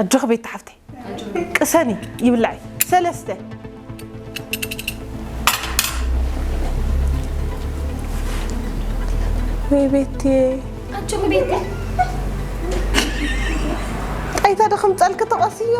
ኣጆኺ ቤቲ ሓፍተይ። ቅሰኒ ይብላዕ። ሰለስተ። ወይ ቤቲ። ኣጆኺ ቤቲ። ጣይታ ዶ ከምጻልኪ ተቐስዮ?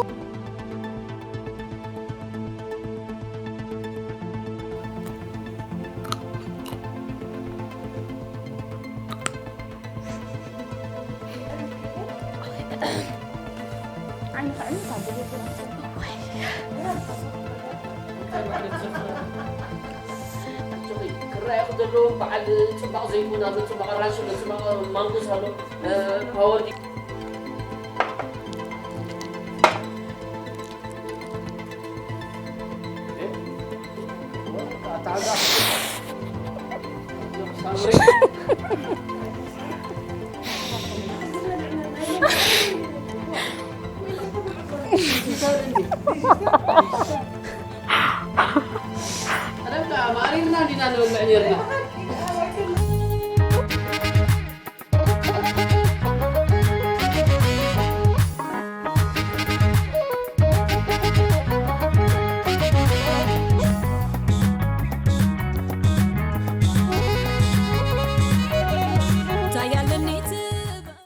ክረኣዩ ዘለዉ በዓል ፅባቕ ዘይኮን ኣሎ ፅባቕ ኣራንሺ ኣሎ ፅባቕ ማንጎስ ኣሎ ፓወር ማሪና ዲና ንበልዕ ነርና